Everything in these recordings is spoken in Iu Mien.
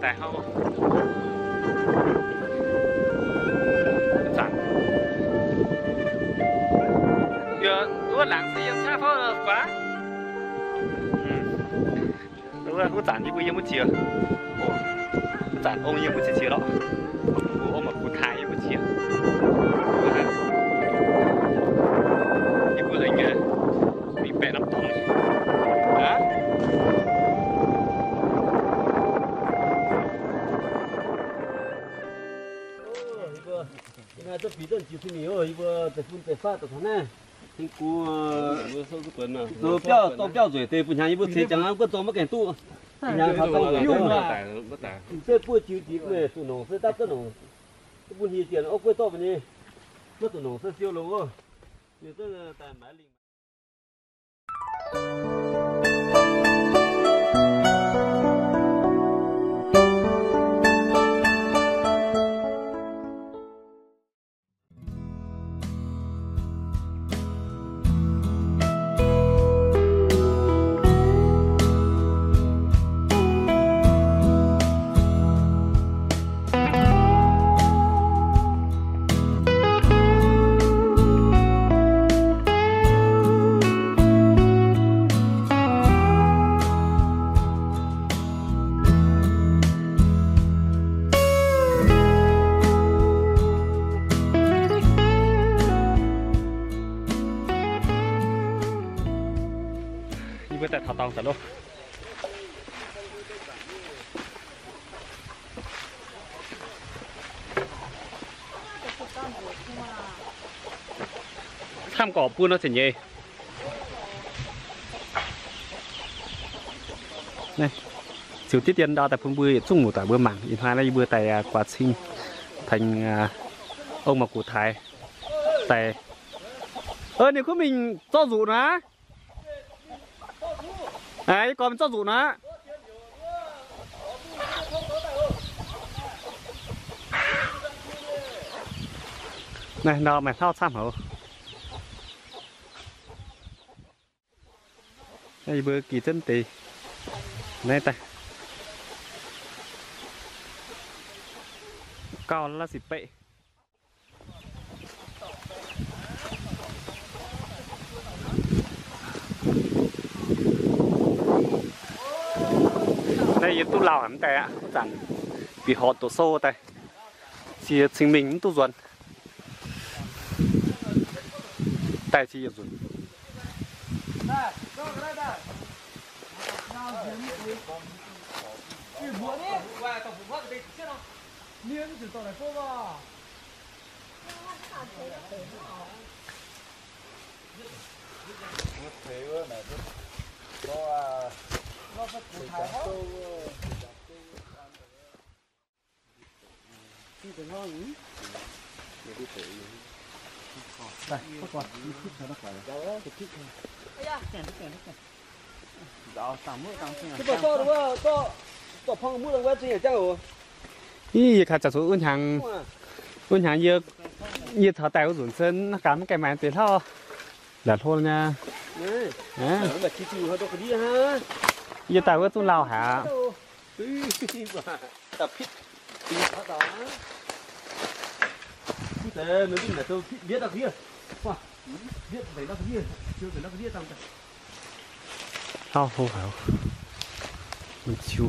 Daaih hnangv. Zanc. Yie wuov laangz se yiem qaqv fouv guaax. Wuov zanc yie mbuo yiem wuov jiex. Wuov zanc ong yiem wuov jiex jiex lorqc. Mbuo ong maaih gux taaih yiem wuov jiex. Yie mbuo lengh nyei. Mingh baeqc norm dorngx. Aav. Yie mbuo, yie mbuo za'gengh bieqc duqv jiex fih mingh oc. Yie mbuo deix fun deix faqv daaih taux naaiv. Tengx gux, zoux biauv, dorh biauv nzueic deix bun hnyangx yie mbuo ceix jangx aqv, buov zorng maiv gaengh duqv. Hnyangx taux dangh nzueic, se buov jiu diex meih zuqc nongc se dapv duqv nongc. Bun hnyangx diex orv gueiv dorh mbuo nyei, maiv zuqc nongc se siou longx oc. Ninh zungv daaih maaiz lingh. Yie mbuo daaih taux dorngx daaih loh. Camv gorqv buo nor ziouc nyei. Naaiv ziouc diqv dien ndau daaih bun mbuo yietc zungv muoz-doic mbuo mangc. Ih hnoi naaiv yie mbuo daaih guaax cing tengx ong maaih gux taaix daaih. Ninh kuv mingh zorqv nzuqc naaiv. Yie gorx mingh zorqv nzuqc naaiv. Naaiv nor maaih hlauv camv haic. Naaiv yie mbuo gih zunv deix naaiv daaih gauh la'sic beqv. Naaiv yie duqv lauh haic mv daaih aqv, zanc bieqc horqc doqc sou daaih, ziec cing mingh mv duqv nzuonx. Daaih ziec yietc nzunc. Ih, yie kaaix zanc zuqc wuov hnyangx, wuov hnyangx yie, yie caux daaih wuov nzunc se naaiv gaax maiv gaengh maaih deix hlauv la'hlo nyei. Yie daaih wuov zungv lauh haic aqv. Hlauv hlo haic. Mv ciu.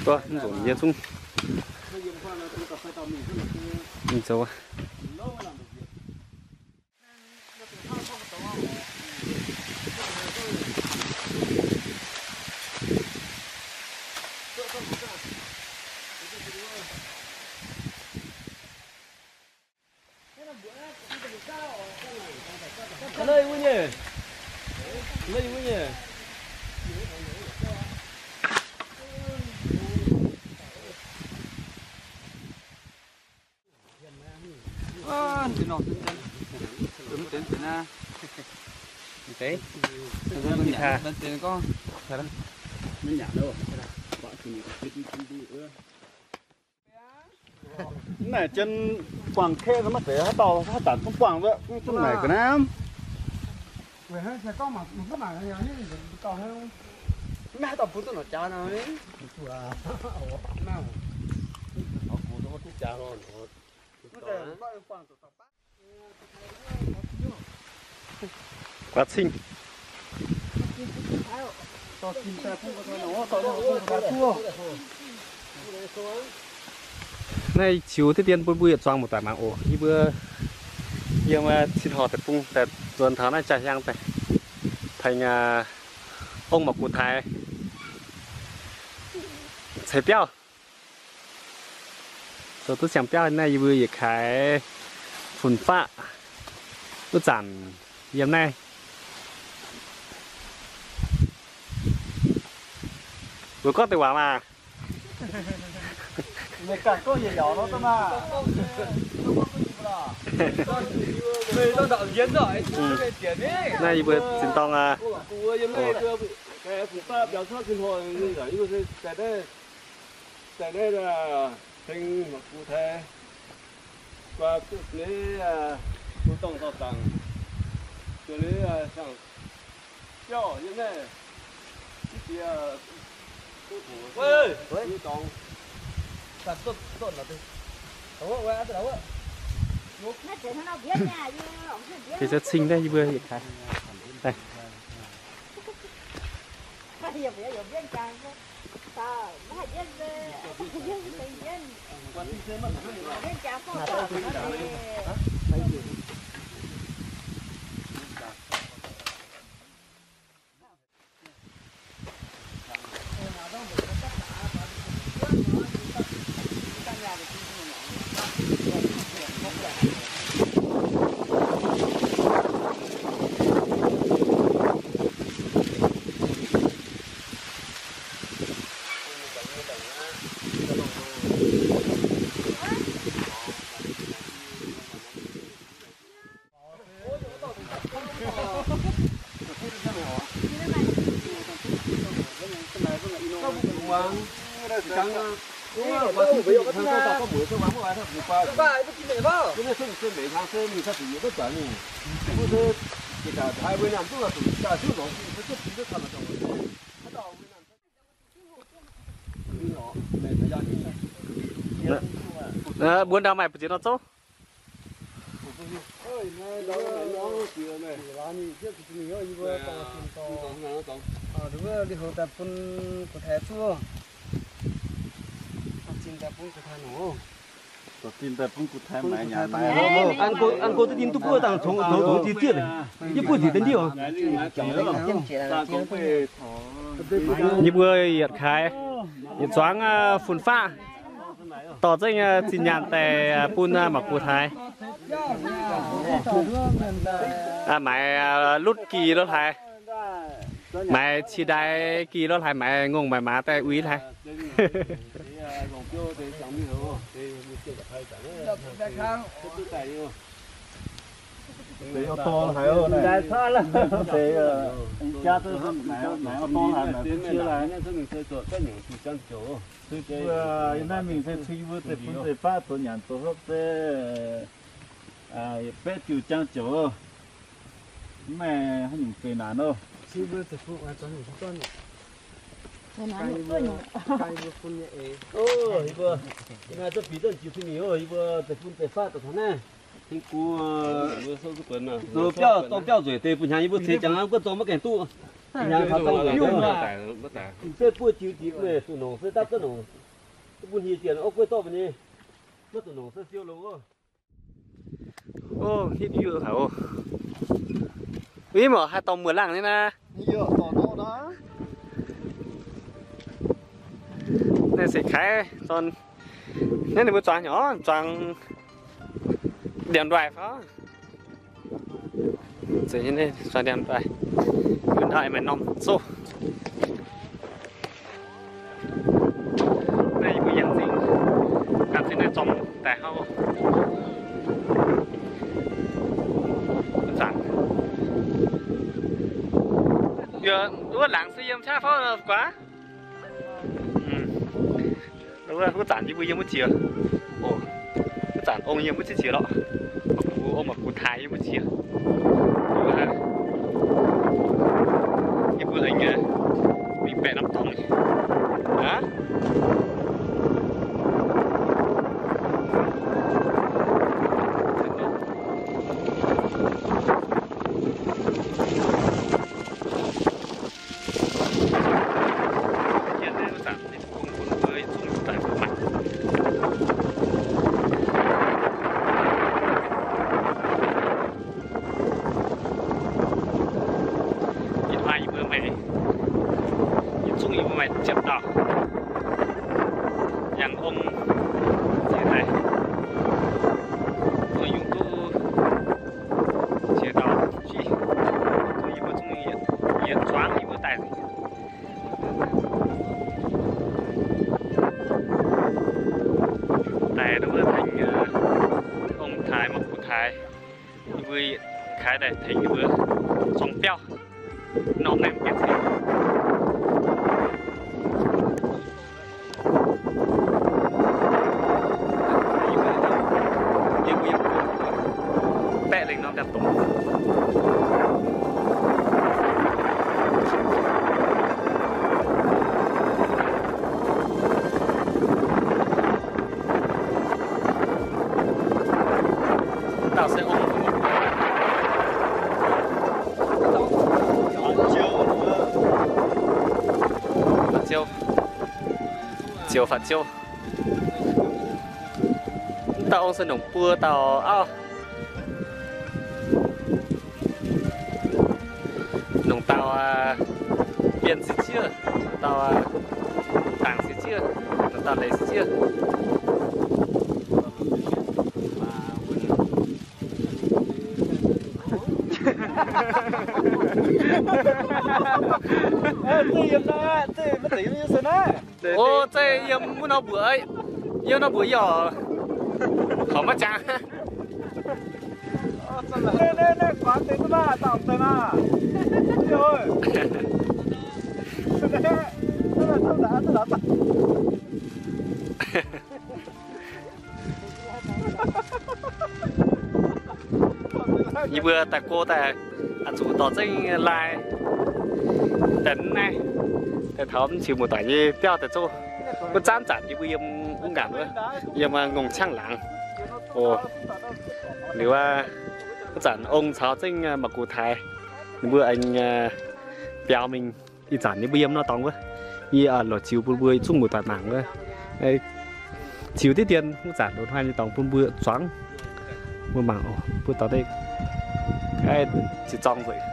Duqv nzunc nyei zungv. Mingh zoux. Lei wuov nyei. Lei wuov nyei. Naaic jienv guangc keqv maiv zeiz haaix dauh haaix zanc zungv guangc wuov, zungv naaic ga'naaiv. Guaax cing. Naaiv ziux diqv dien bun mbuo yietc zuangx muoz-doic mangc oc. Yie mbuo yiem cin horc deic-bung daaih nzuonx taux naaiv jaa-hiang daaih tengx ong Mauc Gux Taaix ceix biauv. Zoux duqv siang-biauv naaiv yie mbuo yietc kaaix fun-faqv wuov zanc yiem naaiv. Mbuo gorngv deix waac maah! Naaiv yie mbuo zinh dorng aqv. Daaih naaiv tengx Mauc Gux Taaix guaa duqv nyei, bun dorngh dorh zaangc, zuov liuz siang-biauv yiem naaiv, mv bieqc duqv hoc nyei dorngx. Deix za'cing naaiv yie mbuo yietc kaaix. Mbuo ndau maaih mbu'ziex nor zouv. An go duqv ninh duqv buov dangh tongx tongx zieqv zieqv, yie buov nziex deix ndiev oc. Yie mbuo yietc kaaix yietc zuangx fun-faqv dorh zengv zinh nyaanh daaih bun Mauc Gux Taaix. Maaiz lutv gih lo hlaaix, maaiz ciex ndaix gih lo hlaaix, maaiz ngongh maaiz maaz daaih uix hlaaix. Naaiv mingh se cui mbuo zeiv-fun zeiv-faqv zoux nyanc zoux hopv se baeqv diuc jangx ziouc, mv maaih haaix nyungc feix naanc oc. Yie mbuo, yie mbuo, yie mbuo, yie mbuo zeiv-fun zeiv-faqv zoux taux naaiv, zoux biauv, dorng biauv nzueic deix, bun hnyangx yie mbuo ceix jangx aqv, mv gorngv dorng maiv gaengh duqv. Hnyangx taux dangh, mv buov jiu dix meih zuqc nongc se dapv duqv nongc, bun hieh dienc orv gueiv dorv mbuo nyei, maiv zuqc nongc se siou longx oc. Ov, hitv yuoqv haic oc. Ih, mv haih dorh muoz-laangh nyei naaiv. Naaiv se kaaix dorn. Naaiv ninh mbuo zuangx hnyangx, zuangx ndiangx-ndoih fai? Zuangx ndiangx-ndoih, mbuo ndau maaih norm zoh. Naaiv yie mbuo yangh zingh, yangh zingh naaiv zorng daaih hnangv. Zanc wuov laangz se yiem qaqv fauv guaax. Wuov zanc yie mbuo yiem wuov jiex oc. Zanc ong yie mbuo ziex jiex lorqc. Mangc gux, ong mangc gux taaix yie mbuo ziex. Yie mbuo aengx mingh baeqc norm dorngx. Aav, Ih hnoi yie mbuo maaih, yie zungv yie mbuo maaih ziepc dauh yangh ong ziex daaih, yungh duqv ziex dauh, yie mbuo zungv yietc zuangx yie mbuo daaih. Daaih wuov tengx ong taaix, mangc gux taaix, yie mbuo kaaix daaih tengx yie mbuo zuangx biauv. Norm naaiv mv gaengh cing. Baeqv lengh norm daaih dongz. Dauh se ong, ziouc faatv ziouc. Mv dauh ong se nongc buo dauh auv. Nongc dauh bienh se jieqv, nongc dauh dangc se jieqv, nongc dauh leiz se jieqv. O, zeiz yiem wuov nor mbuoqc, yiem nor mbuoqc yie oc. Horpc maiv jangx. Yie mbuo daaih go daaih, a'zuqc dorh zengv lai daaih naaiv, daaih taux mv ziux muoz doic nyei biauv daaih zouv. Wuov zanc zanc yie mbuo yiem wuov ngaanc wuov, yiem ngongh ciangv laangz. O, liuz wuov zanc ong caux zengv mangc gux taaix, ninh mbuo aengx biaux mingh. Ih zanc yie mbuo yiem nor dorngx wuov, yie loc ziux bun mbuo zungv muoz doic mangc wuov. Ziux diqv dien wuov zanc loz-hnoi nyei dorngx bun mbuo zuangx. Mbuo mangc oc, mbuo dorh deix ziex zorng nzengc.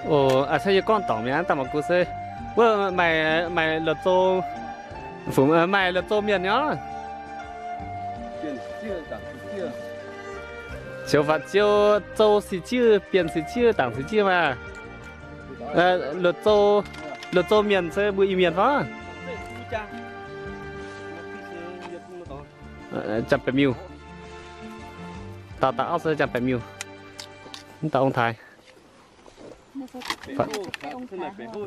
O, aa, se yie gorngv dorngc mi'aqv, daaih mangc gux se, wuov maaih, maaih la'zou, maaih la'zou mienh nyei. Ziouc faatv ziouc, zou se jieqv, bienh se jieqv, dangc se jieqv maah. La'zou, la'zou mienh se mbuo Iu-Mienh fai? Janx-Baeqc Miuh. Dauh dauh auv se Janx-Baeqc Miuh. Mv dauh ong taaix.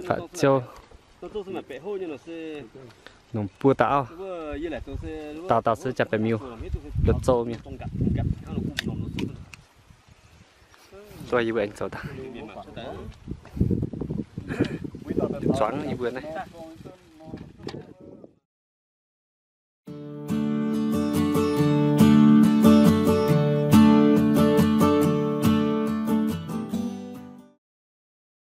Faatv ziouc. Nongc buo dauh auv. Dauh dauh se Janx-Baeqc Miuh. La'zou mienh. Duqv yie mbuo aengx zoux daaih. Zuangx yie mbuo naaiv.